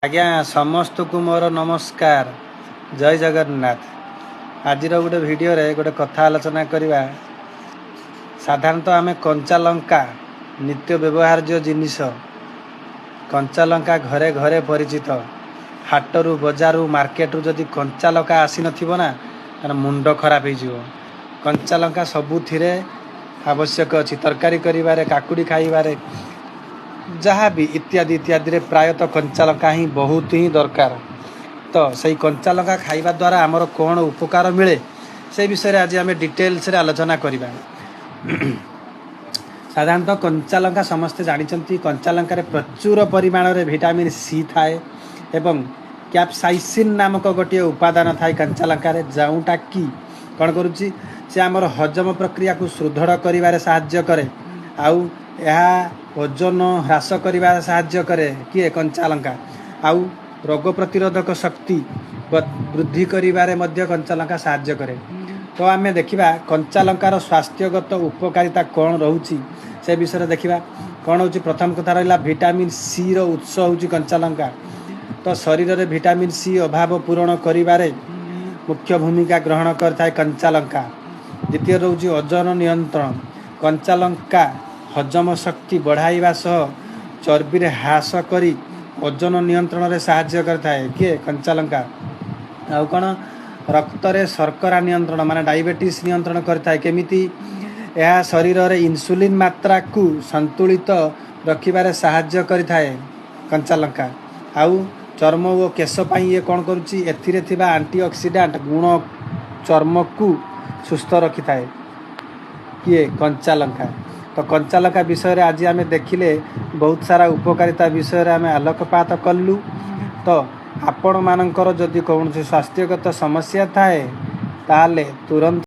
ଆଜ୍ଞା, ସମସ୍ତଙ୍କୁ ମୋର ନମସ୍କାର, ଜୟ ଜଗନ୍ନାଥ। ଆଜିର ଗୋଟେ ଭିଡ଼ିଓରେ ଗୋଟେ କଥା ଆଲୋଚନା କରିବା। ସାଧାରଣତଃ ଆମେ କଞ୍ଚା ଲଙ୍କା, ନିତ୍ୟ ବ୍ୟବହାର୍ଯ୍ୟ ଜିନିଷ କଞ୍ଚା ଲଙ୍କା, ଘରେ ଘରେ ପରିଚିତ। ହାଟରୁ, ବଜାରରୁ, ମାର୍କେଟରୁ ଯଦି କଞ୍ଚା ଲଙ୍କା ଆସିନଥିବ ନା, ତାର ମୁଣ୍ଡ ଖରାପ ହେଇଯିବ। କଞ୍ଚା ଲଙ୍କା ସବୁଥିରେ ଆବଶ୍ୟକ ଅଛି। ତରକାରୀ କରିବାରେ, କାକୁଡ଼ି ଖାଇବାରେ, ଯାହା ବି ଇତ୍ୟାଦି ଇତ୍ୟାଦିରେ ପ୍ରାୟତଃ କଞ୍ଚା ଲଙ୍କା ହିଁ ବହୁତ ହିଁ ଦରକାର। ତ ସେଇ କଞ୍ଚା ଲଙ୍କା ଖାଇବା ଦ୍ୱାରା ଆମର କ'ଣ ଉପକାର ମିଳେ, ସେ ବିଷୟରେ ଆଜି ଆମେ ଡିଟେଲ୍ସରେ ଆଲୋଚନା କରିବା। ସାଧାରଣତଃ କଞ୍ଚା ଲଙ୍କା ସମସ୍ତେ ଜାଣିଛନ୍ତି, କଞ୍ଚା ଲଙ୍କାରେ ପ୍ରଚୁର ପରିମାଣରେ ଭିଟାମିନ୍ ସି ଥାଏ ଏବଂ କ୍ୟାପସାଇସିନ୍ ନାମକ ଗୋଟିଏ ଉପାଦାନ ଥାଏ କଞ୍ଚା ଲଙ୍କାରେ, ଯେଉଁଟା କି କ'ଣ କରୁଛି, ସେ ଆମର ହଜମ ପ୍ରକ୍ରିୟାକୁ ସୁଦୃଢ଼ କରିବାରେ ସାହାଯ୍ୟ କରେ ଆଉ ଏହା ଓଜନ ହ୍ରାସ କରିବାରେ ସାହାଯ୍ୟ କରେ। କିଏ? କଞ୍ଚା ଲଙ୍କା। ଆଉ ରୋଗ ପ୍ରତିରୋଧକ ଶକ୍ତି ବୃଦ୍ଧି କରିବାରେ ମଧ୍ୟ କଞ୍ଚା ଲଙ୍କା ସାହାଯ୍ୟ କରେ। ତ ଆମେ ଦେଖିବା କଞ୍ଚା ଲଙ୍କାର ସ୍ୱାସ୍ଥ୍ୟଗତ ଉପକାରିତା କ'ଣ ରହୁଛି, ସେ ବିଷୟରେ ଦେଖିବା। କ'ଣ ହେଉଛି? ପ୍ରଥମ କଥା ରହିଲା, ଭିଟାମିନ୍ ସିର ଉତ୍ସ ହେଉଛି କଞ୍ଚା ଲଙ୍କା। ତ ଶରୀରରେ ଭିଟାମିନ୍ ସି ଅଭାବ ପୂରଣ କରିବାରେ ମୁଖ୍ୟ ଭୂମିକା ଗ୍ରହଣ କରିଥାଏ କଞ୍ଚା ଲଙ୍କା। ଦ୍ୱିତୀୟ ରହୁଛି ଓଜନ ନିୟନ୍ତ୍ରଣ। କଞ୍ଚା ଲଙ୍କା ହଜମ ଶକ୍ତି ବଢ଼ାଇବା ସହ ଚର୍ବିରେ ହ୍ରାସ କରି ଓଜନ ନିୟନ୍ତ୍ରଣରେ ସାହାଯ୍ୟ କରିଥାଏ। କିଏ? କଞ୍ଚା ଲଙ୍କା। ଆଉ କ'ଣ? ରକ୍ତରେ ଶର୍କରା ନିୟନ୍ତ୍ରଣ, ମାନେ ଡାଇବେଟିସ୍ ନିୟନ୍ତ୍ରଣ କରିଥାଏ। କେମିତି? ଏହା ଶରୀରରେ ଇନ୍ସୁଲିନ୍ ମାତ୍ରାକୁ ସନ୍ତୁଳିତ ରଖିବାରେ ସାହାଯ୍ୟ କରିଥାଏ କଞ୍ଚା ଲଙ୍କା। ଆଉ ଚର୍ମ ଓ କେଶ ପାଇଁ ଇଏ କ'ଣ କରୁଛି? ଏଥିରେ ଥିବା ଆଣ୍ଟିଅକ୍ସିଡାଣ୍ଟ ଗୁଣ ଚର୍ମକୁ ସୁସ୍ଥ ରଖିଥାଏ। କିଏ? କଞ୍ଚା ଲଙ୍କା। ତ କଞ୍ଚା ଲଙ୍କା ବିଷୟରେ ଆଜି ଆମେ ଦେଖିଲେ, ବହୁତ ସାରା ଉପକାରିତା ବିଷୟରେ ଆମେ ଆଲୋକପାତ କଲୁ। ତ ଆପଣମାନଙ୍କର ଯଦି କୌଣସି ସ୍ୱାସ୍ଥ୍ୟଗତ ସମସ୍ୟା ଥାଏ, ତାହେଲେ ତୁରନ୍ତ